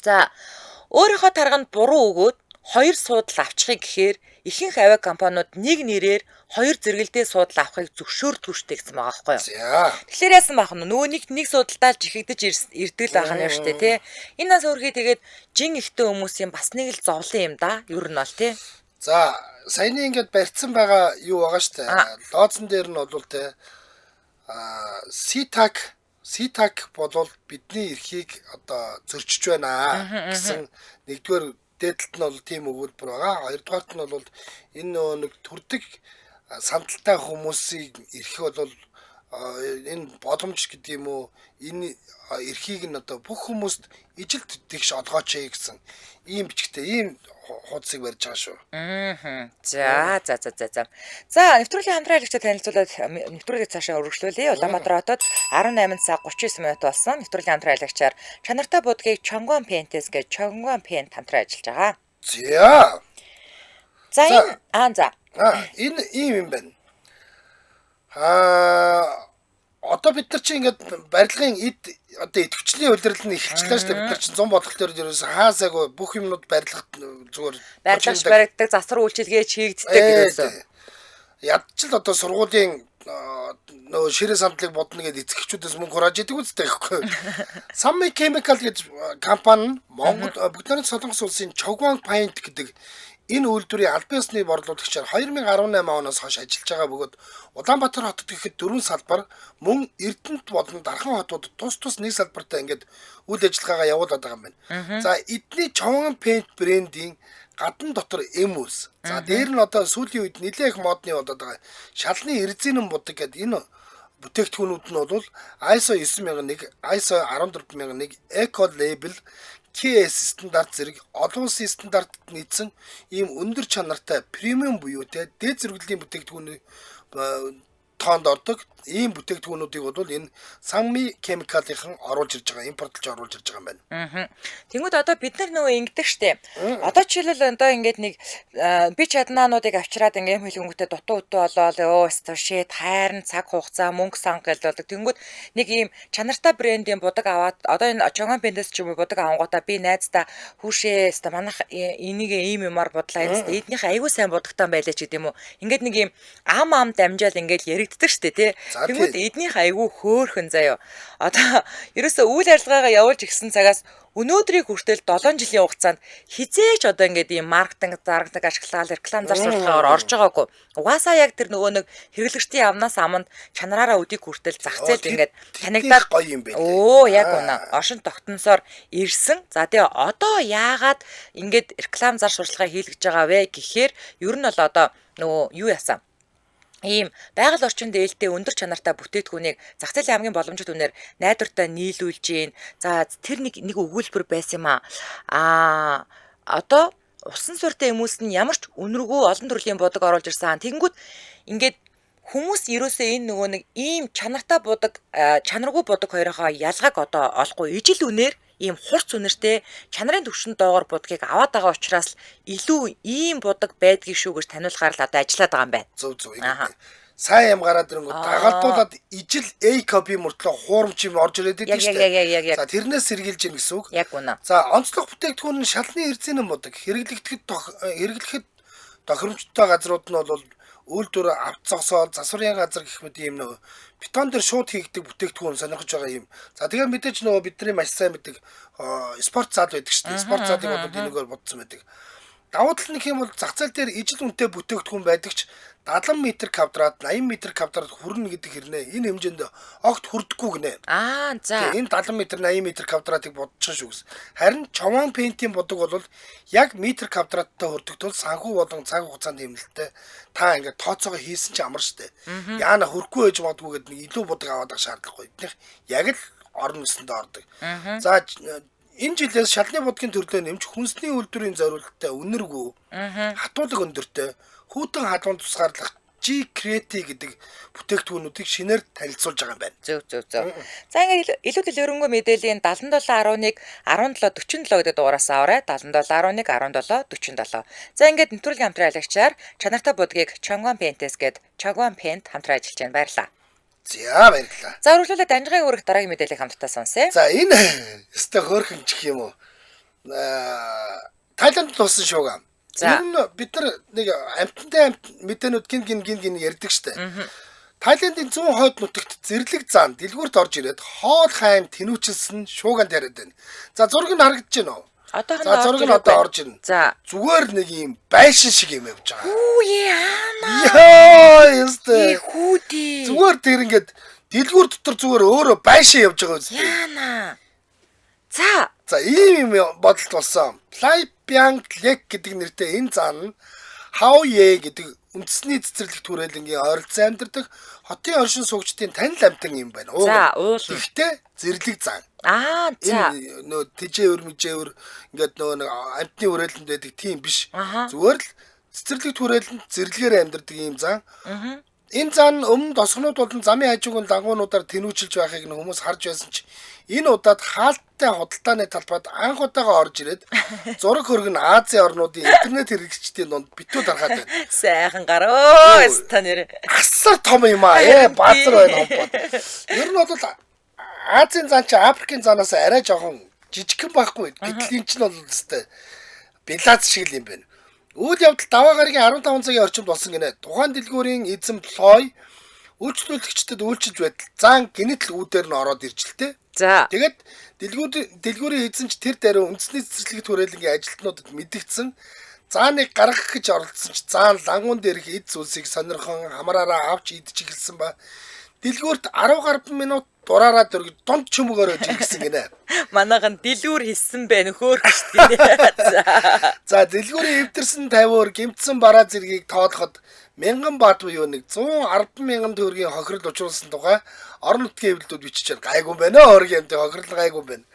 Speaker 1: За өөрийнхөө тарганд буруу өгөөд 2 суудал авчихыг гэхээр ихэнх авиа компаниуд нэг нэрээр 2 зэрэгэлдээ суудал авахыг зөвшөөрдөггүй шүү дээ гэсэн байгаа байхгүй юу. Тэгэхээр яасан байх нь нөгөө нэг суудалдаа л жихэгдэж ирдэг л байх нь шүү дээ тий. Энэ нас өөрхий тэгээд жин ихтэй хүмүүсийн бас нэг л зовлон юм да. Ер нь бол тий.
Speaker 2: За саяны ингээд барьцсан байгаа юу байгаа шүү дээ. Лоозон дээр нь бол тий CTAC болвол бидний эрхийг одоо зөрчиж байна гэсэн нэгдүгээр дээдэлт нь бол тийм өгүүлбэр байгаа. Хоёрдугаарт нь бол энэ нөгөө нэг төрдөг сандалтай хүмүүсийг эрх бол энэ боломж гэдэг юм уу энэ эрхийг нь одоо бүх хүмүүст ижил тэгш олгооч гэсэн ийм бичгтэй ийм хуудсыг барьж байгаа шүү.
Speaker 1: За за за за за. За нэвтрүүлгийн хамтран ажиллагчдад танилцуулаад нэвтрүүлгийг цаашаа үргэлжлүүлье. Улаанбаатар хотод 18 цаг 39 минут болсон. Нэвтрүүлгийн хамтран ажиллагчаар чанартай будгийг Чонгон Пентес гэж Чонгон Пент хамтран ажиллаж байгаа.
Speaker 2: За.
Speaker 1: За энэ за.
Speaker 2: Энэ ийм юм байна. Одоо бид нар чинь ингээд барилгын эд одоо идэвхжлийн улирал нь эхэлчихлээ шүү дээ. Бид нар чинь 100 бодлого дээр ерөөс хаасаагүй бүх юмнууд барилгад зүгээр
Speaker 1: барилгач баригддаг, засвар үйлчилгээч хийгддэг ерөөсөө.
Speaker 2: Ядч л одоо сургуулийн нөгөө ширээ самдлыг бодно гэдээ эцэгчүүдээс мөнгө хурааж идэг үстэй гэхгүй. Sammi Chemical гэж компани нь Монгол бүгд найрамдах Солонгос улсын Chokwang Paint гэдэг энэ үйлдвэрийн албан ёсны борлуулагчаар 2018 оноос хойш ажиллаж байгаа бөгөөд Улаанбаатар хотод гэхэд 4 салбар мөн Эрдэнэт болон Дархан хотуудад тус тус нэг салбартай ингээд үйл ажиллагаагаа явуулаад байгаа юм байна. За эдний Chokwang Paint брендийн гадна дотор эм үс. За дээр нь одоо сүүлийн үед нэлээх модны болоод байгаа шалны эрзинэн будаг гэдэг энэ бүтээгдэхүүнүүд нь бол ISO 9001, ISO 14001, Eco Label, KS стандарт зэрэг олон улсын стандартад нийцсэн ийм өндөр чанартай премиум буюу те дээд зэрэглэлийн бүтээгдэхүүний тоонд ордог ийм бүтээгдэхүүнүүдийг бол энэ Sammi Chemical-ийнхан оруулж ирж байгаа, импортлж оруулж ирж байгаа юм байна.
Speaker 1: Тэнгүүд одоо бид нар нөгөө ингэдэг штэ. Одоо жишээлбэл одоо ингээд нэг би чаднаануудыг авчираад ингээд юм хэлэнгүүтээ дутуу өтөө болоод өө шэт хайрн цаг хугацаа мөнгө санг гэж болдог. Тэнгүүд нэг ийм чанартай брендийн будаг аваад одоо энэ Чонгон Пэндээс ч юм уу будаг авангуудаа би найздаа хүүшээ өста манайх энийг ийм юмар будлаа энэ эднийх айгүй сайн будагтаа байлаа ч гэдэм үү. Ингээд нэг ийм ам дамжаал ингээд яригддаг штэ тий. Тэнгүүд эднийх айгүй хөөхөн заяо. Одоо ерөөсөө үйл ажиллагаагаа явуулж ирсэн цагаас өнөөдрийг хүртэл 7 жилийн хугацаанд хизээч одоо ингээд ийм маркетинг заргадаг ашиглал реклам зар сурталчилгаагаар орж байгаагүй. Угаасаа яг тэр нөгөө нэг хэрэглэгчдийн амнаас аманд чанараараа өдийг хүртэл зах зээлд ингээд танигдаад
Speaker 2: гоё юм байна.
Speaker 1: Өө яг үнэ. Оршин тогтносоор ирсэн. За тэгээ одоо яагаад ингээд реклам зар сурталчилгаа хийлгэж байгаа вэ гэхээр ер нь бол одоо нөгөө юу яасан? Ийм байгаль орчинд ээлтэй өндөр чанартай бүтээгдэхүүнийг зах зээлийн хамгийн боломжит үнээр найдвартай нийлүүлж гин. За тэр нэг өгүүлбэр байсан юм аа. Одоо усан суурьтай эмүүлс нь ямар ч үнэргүй олон төрлийн будаг оруулж ирсэн. Тэгэнгүүт ингээд хүмүүс ерөөсөө энэ нөгөө нэг ийм чанартай будаг, чанаргүй будаг хоёрынхоо ялгааг одоо олохгүй ижил үнээр ийм хурц үнэртэй чанарын түвшинд доогоор будгийг аваад байгаа учраас илүү ийм будаг байдгийг шүү гэж таниулахаар л одоо ажиллаад байгаа юм байна.
Speaker 2: Зөв зөв. Сайн юм гараад ирэнгүүт дагалдуулаад ижил A copy мөртлөө хуурамч юм орж ирээд идэв шүү
Speaker 1: дээ.
Speaker 2: За тэрнээс сэргийлж гин гэсэн үг.
Speaker 1: Яг үнэ.
Speaker 2: За онцлог бүтээгдэхүүн нь шалны эрзинэн будаг. Хэрэглэхэд тохиромжтой газрууд нь бол үйлдвэр авт зогсоол, засварын газар гэх мэт ийм нөгөө бетон дээр шууд хийгдэг бүтээгдэхүүн сонирхож байгаа юм. За тэгээ мэдээж нөгөө бидний маш сайн мэддэг спорт зал байдаг шүү дээ. Спорт залыг бол энэгээр бодсон байдаг. Давуу тал нь гэх юм бол зах зээл дээр ижил үнэтэй бүтээгдэхүүн байдаг ч 70 м квадрат, 80 м квадрат хүрнэ гэдэг хэрнээ энэ хэмжээнд огт хүрдэггүй гинэ.
Speaker 1: Аа за.
Speaker 2: Энэ 70 м 80 м квадратыг бодчих шүү гэсэн. Харин Чован Пентийн будаг бол яг метр квадраттай хүрдэг тул санхүү болон цаг хугацаанд хэмнэлттэй та ингээд тооцоогоо хийсэн ч амар штэ. Яана хөрөхгүй байж магадгүй гэдэг нэг илүү будаг аваад байх шаардлагагүй. Эднийх яг л орон нөсөндөө ордог. За энэ жилээс шалны будгийн төрлөө нэмж хүнсний үйлдвэрийн зориулттай үнэргүй хатуулаг өндөртэй хүйтэн халуун тусгаарлах G Create гэдэг бүтээгдэхүүнүүдийг шинээр танилцуулж байгаа юм байна.
Speaker 1: Зөв зөв зөв. За ингээд илүү дэлгэрэнгүй мэдээллийн 7711 1747 гэдэг дугаараас аваарай. 7711 1747. За ингээд нэвтрүүлгийн хамтран ажиллагчаар чанартай будгийг Чонгон Пентес гээд Чогон Пент хамтран ажиллаж байна. Баярлалаа.
Speaker 2: За баярлалаа.
Speaker 1: За үргэлжлүүлээд Данжгын үүрэг дараагийн мэдээллийг хамтдаа сонсъё.
Speaker 2: За энэ өстой хөөрхөн чих юм уу? Тайланд тулсан шууга.
Speaker 1: За.
Speaker 2: Ер нь бид нар нэг амтантай мэдээнүүд гин гин гин гин ярьдаг штэ. Тайландын зүүн хойд нутагт зэрлэг зан дэлгүүрт орж ирээд хоол хайн тэнүүчилсэн шууган тариад байна. За зураг нь харагдаж байна уу?
Speaker 1: Одоохондоо
Speaker 2: За зураг нь одоо орж ирнэ.
Speaker 1: За.
Speaker 2: Зүгээр нэг юм байшин шиг юм явж байгаа.
Speaker 1: Үу яана.
Speaker 2: Яа, ёстой.
Speaker 1: Хүүдий.
Speaker 2: Зүгээр тэр ингээд дэлгүүр дотор зүгээр өөрөө байшин явж байгаа үстэй.
Speaker 1: Яана. За.
Speaker 2: За ийм юм бодолт болсон. Plaibiang Lake гэдэг нэртэй энэ зан нь Хаоye гэдэг үндэсний цэцэрлэг түрээлэнгийн ойролцоо амьдардаг хотын оршин суугчдын танил амьтан юм байна.
Speaker 1: За, уул.
Speaker 2: Гэхдээ зэрлэг зан.
Speaker 1: Аа, за.
Speaker 2: Энэ нөө тэжээвэр мэжээвэр ингээд нөгөө нэг амьтны үрээлэнд байдаг тийм биш.
Speaker 1: Аха.
Speaker 2: Зүгээр л цэцэрлэг түрээлэнд зэрлэгээр амьдардаг ийм зан. Энэ зан өмнө досгонууд болон замын хажуугийн лангуунуудаар тэнүүчилж байхыг нь хүмүүс харж байсан ч энэ удаад хаалттай худалдааны талбайд анх удаага орж ирээд зураг хөргөн нь Азийн орнуудын интернет хэрэглэгчдийн дунд битүү дарахад байна.
Speaker 1: Сайхан гарөө та нэр.
Speaker 2: Асар том юм аа. Базар байна хомбод. Ер нь бол Азийн зан чи Африкийн занаас арай жоохон жижигхэн байхгүй. Гэтэл эн чинь бол өстэй Белаз шиг л юм байна. Үйл явдал даваа гарагийн 15 цагийн орчимд болсон гинэ. Тухайн дэлгүүрийн эзэм Лой үйлчлүүлэгчдэд үйлчилж байтал зан гинэтл үүдээр нь ороод ирж л тээ.
Speaker 1: За.
Speaker 2: Тэгээд дэлгүүрийн эзэн ч тэр даруй үндэсний цэцэрлэг түрээлэнгийн ажилтнуудад мэдэгдсэн. Зааныг гаргах гэж оролдсон ч заан лангуун дээрх эд зүйлсийг сонирхон хамраараа авч идэж эхэлсэн ба дэлгүүрт 10 гаруй минут дураараа дөргиж дунд чөмгөөр өж ирсэн гинэ.
Speaker 1: Манайхан дэлгүүр хийсэн байх хөөрх шүү дээ. За.
Speaker 2: За дэлгүүрийн эвдэрсэн тавиур гэмтсэн бараа зэргийг тоолоход 1000 бат буюу нэг 110 мянган төгрөгийн хохирол учруулсан тухай орон нутгийн хэвлэлүүд бичиж байна. Гайгүй юм байна. Оргийн амьтан хохирол гайгүй юм байна.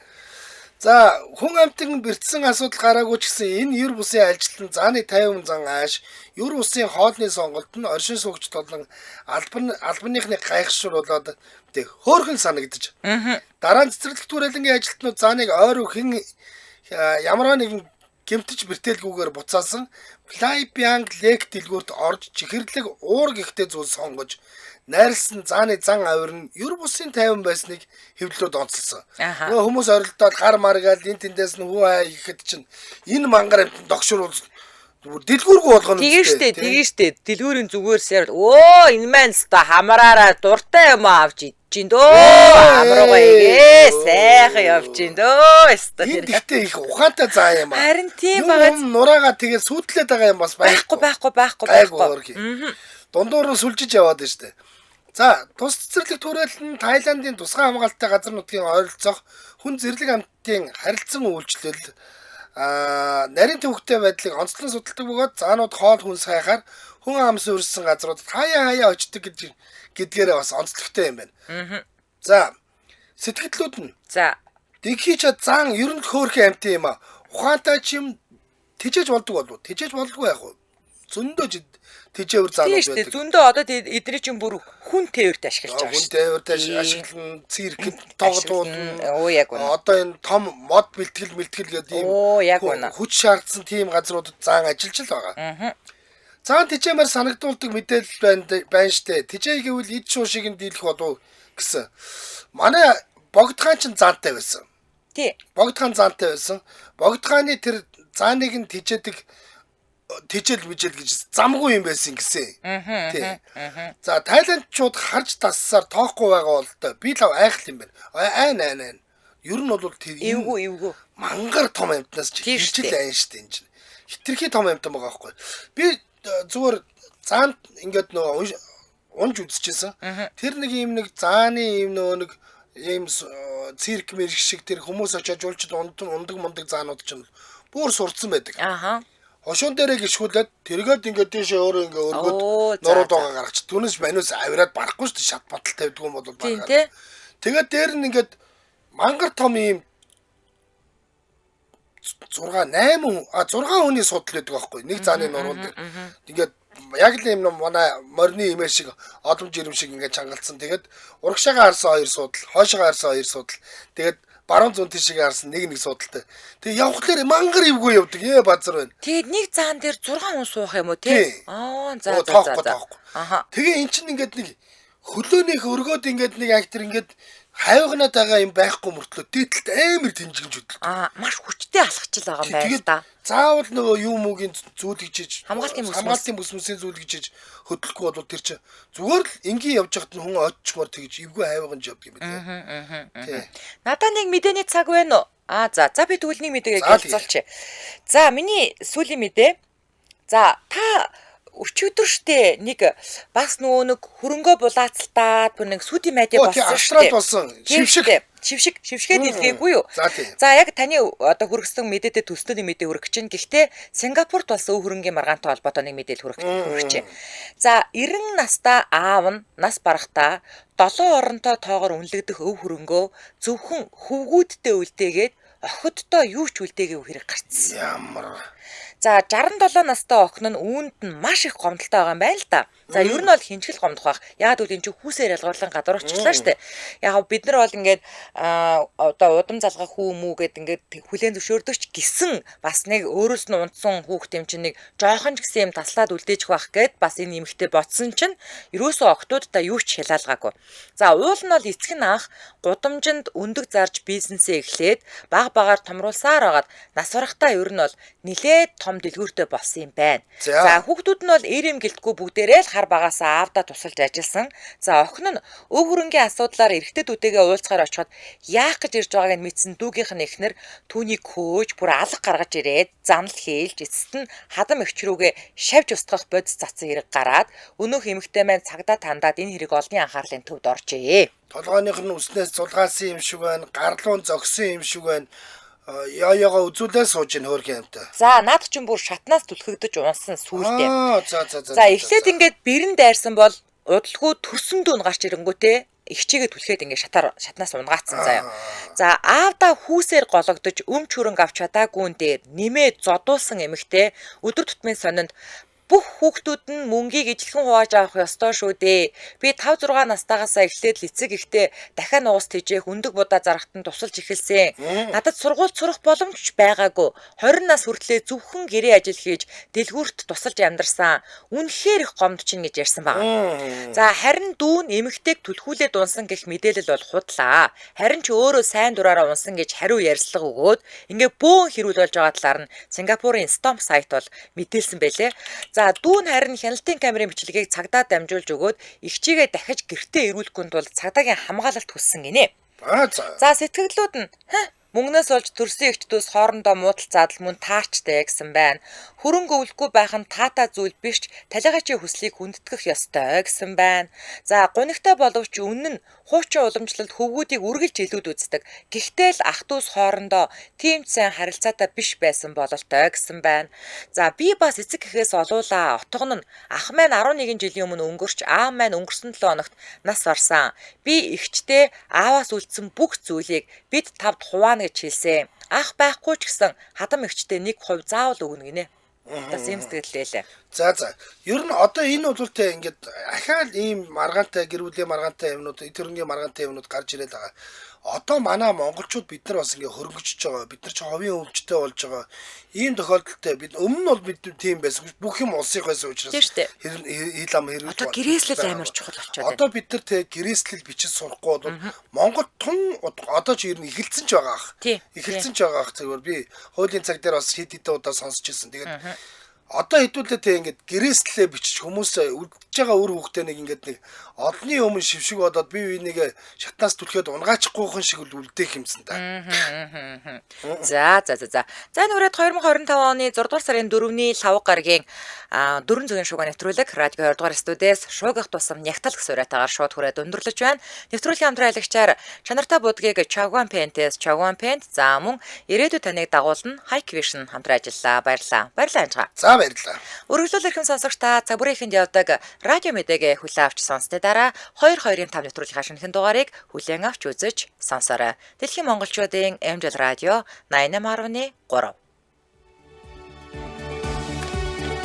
Speaker 2: За хүн амьтан бэртсэн асуудал гараагүй ч гэсэн энэ ер бусын ажилтан зааны 50 зан ааш ер бусын хоолны сонголт нь оршин суугчд болон албаныхны гайхшруулаад тэг хөөрхөн санагдаж. Дараа нь цэцэрлэг түрээлэнгийн ажилтнууд зааныг ойр хэн ямар нэгэн гэмтэж бэртээлгүйгээр буцаасан Plaibiang Lake дэлгүүрт орж чихэрлэг уур гихтэй зүйл сонгож найрлсан зааны зан авир нь ер бусын 50 байсныг хэвлэлүүд онцлсон. Нөгөө хүмүүс оролдоод гар маргаал энэ тэндээс нь хүү хай гэхэд чинь энэ мангар амьтан догшруулж дэлгүүргүй болгоно.
Speaker 1: Тэгээ штэ, тэгээ штэ. Дэлгүүрийн зүгээр сэр өө энэ маань ста хамраараа дуртай юм авч идчихин дөө. Амруугаа игээ сайхан явчихин дөө. Ста
Speaker 2: тэр. Энэ гэхдээ их ухаантай заа юм аа.
Speaker 1: Харин тийм байгаа.
Speaker 2: Нураагаа тэгээ сүтлээд байгаа юм бас
Speaker 1: байхгүй байхгүй байхгүй байхгүй.
Speaker 2: Дундуур нь сүлжиж яваад байна штэ. За, тус цэцэрлэг түрээлэн нь Таиландын тусгай хамгаалалттай газар нутгийн ойролцоох хүн зэрлэг амьтдын харилцан үйлчлэл нарийн төвөгтэй байдлыг онцлон судалдаг бөгөөд заанууд хоол хүнс хайхаар хүн ам суурьсан газруудад хаяа хаяа очдог гэдгээрээ бас онцлогтой юм байна. За, сэтгэлдлүүд нь.
Speaker 1: За,
Speaker 2: дэлхий ч зан ер нь хөөрхөн амьтан юм а. Ухаантай ч юм тэжээж болдог болов уу? Тэжээж болдгоо яах вэ? Зөндөө тэжээвэр заанууд байдаг.
Speaker 1: Зөндөө одоо эдний чинь бүр хүн тээвэрт ашиглаж байгаа
Speaker 2: шүү. Хүн тээвэрт ашиглан, циркэд тоглоулна.
Speaker 1: Оо яг үнэ.
Speaker 2: Одоо энэ том мод бэлтгэл мэлтгэл гэдэг ийм
Speaker 1: оо яг үнэ.
Speaker 2: Хүч шаардсан тийм газруудад заан ажиллаж л байгаа. Заан тэжээмээр санагдуулдаг мэдээлэл байна штэ. Тэжээ гэвэл эд шуушиг нь дийлэх болов гэсэн. Манай Богдхан чинь заантай байсан.
Speaker 1: Тий.
Speaker 2: Богдхан заантай байсан. Богдхааны тэр зааныг нь тэжээдэг тэжээл мижээл гэж замгүй юм байсан гэсэн. Тий. За тайландчууд харж тассаар тоохгүй байгаа болтой. Би л айхал юм байна. Айн айн айн. Ер нь бол тэр
Speaker 1: эвгүй эвгүй.
Speaker 2: Мангар том амьтнаас чи хижил айн штэ энэ чинь. Хитрхи том амьтан байгаа байхгүй. Би зүгээр Заанд ингээд нөгөө унж үзчихсэн. Тэр нэг ийм нэг зааны ийм нөгөө нэг ийм цирк мэрэг шиг тэр хүмүүс очиад жуулчд ундаг мундаг заанууд чинь бүр сурцсан байдаг.
Speaker 1: Аха.
Speaker 2: Хошуун дээрээ гიშгүүлээд тэргээд ингээд тийшээ өөрөө ингээд өргөөд нуруу дуугаа гаргач. Түүнээс манус авираад барахгүй шүү дээ. Шат батал тавьдгүй юм бол
Speaker 1: барах.
Speaker 2: Тэгээд дээр нь ингээд мангар том ийм 6 8 6 хүний судал байдаг байхгүй. Нэг зааны нуруун дээр. Ингээд яг л юм манай морины имээ шиг олон жирэм шиг ингээд чангалцсан. Тэгээд урагшаага харсан хоёр судал, хойшоогоо харсан хоёр судал. Тэгээд баруун зүүн тишээ харсан нэг судалтай. Тэгээ явхлаар мангар эвгүй явдаг. Базар байна.
Speaker 1: Тэгээд нэг заан дээр 6 хүн суух юм уу те? Аа за за за.
Speaker 2: Аха. Тэгээ эн чинь ингээд нэг хөлөөнийх өргөөд ингээд нэг актер ингээд хайвгнаад байгаа юм байхгүй мөртлөө дээдлэлт амар тэнжигж хөдөлдөг.
Speaker 1: Аа маш хүчтэй алхачил байгаа юм байна л да.
Speaker 2: Заавал нөгөө юм үгийн зүүлгэж
Speaker 1: хамгаалтын
Speaker 2: бүсмүсийн зүүлгэж хөдлөхгүй бол тэр чинь зүгээр л энгийн явж байхад нь хүн очмоор тэгж эвгүй хайвганж явдаг юм
Speaker 1: байна. Тий. Надаа нэг мэдээний цаг байна уу? Аа за. За би тэгвэл нэг мэдээгээ гэлцүүлчих. За миний сүүлийн мэдээ. За та өчигдөр штэ нэг бас нөгөө нэг хөрөнгөө булаацалтаад бүр нэг сүдийн майдыг
Speaker 2: болсон штэ. Болсон.
Speaker 1: Шившиг. Шившгээд илгээгүй юу? За яг таны одоо хүргэсэн мэдээтэй төстэй мэдээ хүргэж чинь. Гэхдээ Сингапурт болсон өв хөрөнгийн маргаантай холбоотой нэг мэдээлэл хүргэж. За 90 настай аав нь нас барахтаа 7 оронтой тоогоор үнэлэгдэх өв хөрөнгөө зөвхөн хөвгүүдтэй үлдээгээд охидтой юу ч үлдээгээгүй хэрэг гарцсан.
Speaker 2: Ямар.
Speaker 1: За 67 настай охин нь үүнд нь маш их гомдолтой байгаа юм байна л да. За ер нь бол хинчгэл гомдох байх. Яагаад гэвэл эн чинь хүүсээр ялгуурлан гадуурчлаа штэ. Яг бид нар бол ингээд одоо удам залгах хүү мүү гэд ингээд хүлээн зөвшөөрдөг ч гисэн бас нэг өөрөөс нь унтсан хүүхд юм чинь нэг жоохон ч гэсэн юм таслаад үлдээчих байх гэд бас энэ эмэгтэй бодсон чинь ерөөсөө октоудаа юу ч хялаалгаагүй. За уул нь бол эцэг нь анх гудамжинд өндөг зарж бизнесээ эхлээд баг багаар томруулсаар байгаад нас барахтаа ер нь бол нилээд том дэлгүүртэй болсон юм байна. За хүүхдүүд нь бол эрэм гэлтгүй бүгдээрээ л хар багаасаа аавдаа тусалж ажилласан. За охин нь өв хөрөнгийн асуудлаар эрэгтэй дүүтэйгээ уулзахаар очиход яах гэж ирж байгааг нь мэдсэн дүүгийнх нь эхнэр түүнийг хөөж бүр алга гаргаж ирээд занал хийлж эцэст нь хадам эгч рүүгээ шавж устгах бодис цацсан хэрэг гараад өнөөх эмэгтэй маань цагдаа тандаад энэ хэрэг олонний анхаарлын төвд оржээ.
Speaker 2: Толгойных нь үснээс зулгаасан юм шиг байна, гарлуун зогсон юм шиг байна. Яягаа үзүүлээ сууж ин хөөрхөн юмтай.
Speaker 1: За наад чинь бүр шатнаас түлхэгдэж унсан сүултээ.
Speaker 2: За за за.
Speaker 1: За эхлээд ингээд бэрэн дайрсан бол удалгүй төрсөн дүүн гарч ирэнгүүтээ эгчийгээ түлхээд ингээд шатнаас унгаацсан заяа. За аавдаа хүүсээр гологдож өмч хөрөнгө авч чадаагүйн дээр нэмээ зодуулсан эмэгтэй өдөр тутмын сонинд бүх хүүхдүүд нь мөнгийг ижилхэн хувааж авах ёстой шүү дээ. Би 5 6 настайгаасаа эхлээд л эцэг ихтэй дахиад нугас тэжээх өндөг будаа зарахт нь тусалж эхэлсэн. Надад сургууль сурах боломж ч байгаагүй. 20 нас хүртлээр зөвхөн гэрээ ажил хийж дэлгүүрт тусалж амьдарсан. Үнэхээр их гомд чинь гэж ярьсан байна. За харин дүү нь эмэгтэйг түлхүүлээд унсан гэх мэдээлэл бол худлаа. Харин ч өөрөө сайн дураараа унсан гэж хариу ярьцлага өгөөд ингээ бөөн хэрүүл болж байгаа талаар нь Сингапурын Stomp сайт бол мэдээлсэн байлээ. За дүү нь харин хяналтын камерын бичлэгийг цагдаа дамжуулж өгөөд эгчийгээ дахиж гэртээ ирүүлэхгүй тул цагдаагийн хамгаалалт хүссэн гинэ. За сэтгэлдлүүд нь мөнгнөөс олж төрсөн эгчдүүс хоорондоо муудалцаад л мөн таарчтэй гэсэн байна. Хөрөнгө өвлөхгүй байх нь таатай зүйл биш ч талигаачийн хүслийг хүндэтгэх ёстой гэсэн байна. За гунигтай боловч үнэн нь хуучин уламжлалт хөвгүүдийг үргэлж илүүд үздэг. Гэхдээ л ах дүүс хоорондоо тийм ч сайн харилцаатай биш байсан бололтой гэсэн байна. За би бас эцэг эхээс олуулаа. Отгон нь ах маань 11 жилийн өмнө өнгөрч аав маань өнгөрсөн 7 хоногт нас барсан. Би эгчтэй ааваас үлдсэн бүх зүйлийг бид тавд хуваана гэж хэлсэн. Ах байхгүй ч гэсэн хадам эгчтэй 1% заавал өгнө гинэ. Бас юм сэтгэлдээ лээ.
Speaker 2: За за. Ер нь одоо энэ бол те ингээд ахаал ийм маргаантай гэр бүлийн маргаантай юмнууд, төрөнгийн маргаантай юмнууд гарч ирээд байгаа. Одоо манай монголчууд бид нар бас ингээд хөрөнгөжж байгаа. Бид нар ч ховын өвчтэй болж байгаа. Ийм тохиолдолд бид өмнө нь бол бид тийм байсан. Бүх юм улсыг байсан учраас хэл ам хэрэг.
Speaker 1: Одоо гэрээслэл амар чухал болчиход байна.
Speaker 2: Одоо бид нар те гэрээслэл бичиж сурахгүй бол Монгол тун одоо ч ер нь эхэлсэн ч байгаа ах. Эхэлсэн ч байгаа ах зүгээр би хуулийн цаг дээр бас хэд хэдэн удаа сонсч ирсэн. Тэгээд Одоо хэдүүлээ те ингээд гэрээслээ бичиж хүмүүс үлдэж байгаа үр хүүхдээ нэг ингээд нэг олонний өмнө шившиг бодоод бие биенийгээ шатнаас түлхээд унгаачихгүйхэн шиг л үлдээх юмсан да.
Speaker 1: За за за за. За нүрээд 2025 оны 6 дугаар сарын 4-ний лавг гарагийн 4 зүгийн шууга нэвтрүүлэг радио 2 дугаар студиэс шуугах тусам нягтал гэсэн уриатаагаар шууд хүрээд өндөрлөж байна. Нэвтрүүлгийн хамтран аялагчаар чанартай будгийг Chaguan Paint-ээс Chaguan Paint за мөн ирээдүйд таныг дагуулна Hike Vision хамтран ажиллаа. Баярлалаа. Баярлалаа Анжгаа.
Speaker 2: За баярлалаа.
Speaker 1: Үргэлжлүүл эрхэм сонсогч та цаг бүрийн ихэнд явдаг радио мэдээгээ хүлээн авч сонссны дараа 2-2-ын 5 нэвтрүүлгийн шинэхэн дугаарыг хүлээн авч үзэж сонсоорой. Дэлхийн монголчуудын MJL радио 88.3.